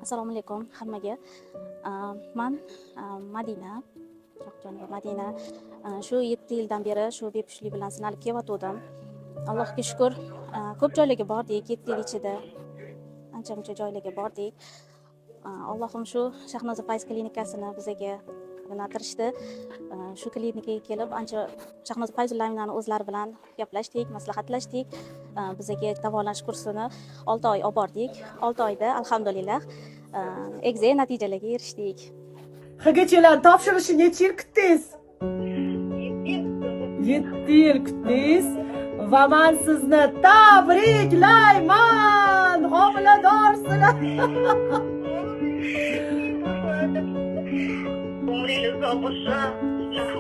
Assalomu alaykum hammaga. Man Madina Shohjonova Madina. Shu 7 yildan beri shu bepushtlik bilan sinalib kelyotgandim. Allohga shukur, ko'p joylarga bordik, 7 yil ichida ancha muncha joylarga bordik. Allohim shu Shahnoza Fayz klinikasini bizaga yo'naltirishdi. Shu klinikaga kelib, ancha Shahnoza Fayzullaevnani o'zlari bilan gaplashdik, maslahatlashdik. Bizaga davolanish kursini 6 oy olib bordik. 6 oyda, alhamdulillah, egza natijalarga erishdik. HGChlarni topshirishni necha yil kutdingiz? 7 yil kutdingiz va man sizni tabriklayman, homiladorsizlar. Umringiz uzoq bo'lsin.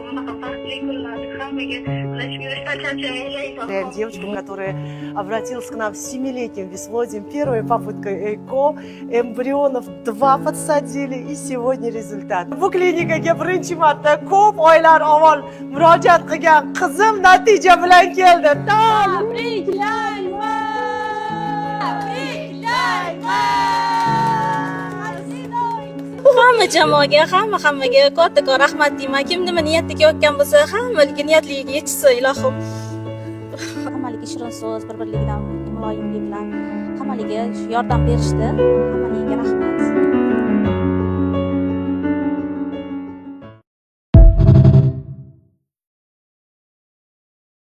Bunaqa baxtli kunlarni hammaga mana shu yurishdan charchamanglar. Девочку, которая обратилась к нам с 7-летним бесплодием, первая попытка ЭКО, эмбрионов два подсадили, и сегодня результат. Bu klinikaga birinchi marta ko'p oylar avval murojaat qilgan qizim natija bilan keldi. Tabriklayman! Tabriklayman! Hamma jamoaga, hamma hammaga kattakon rahmat deyman. Kim nima niyatda kelayotgan bo'lsa, hammaligi niyatligiga yetishsin, ilohim. Hammaligi shirin so'z, bir birligidan muloyimlik bilan hammaliga yordam berishdi. Hammaligiga rahmat.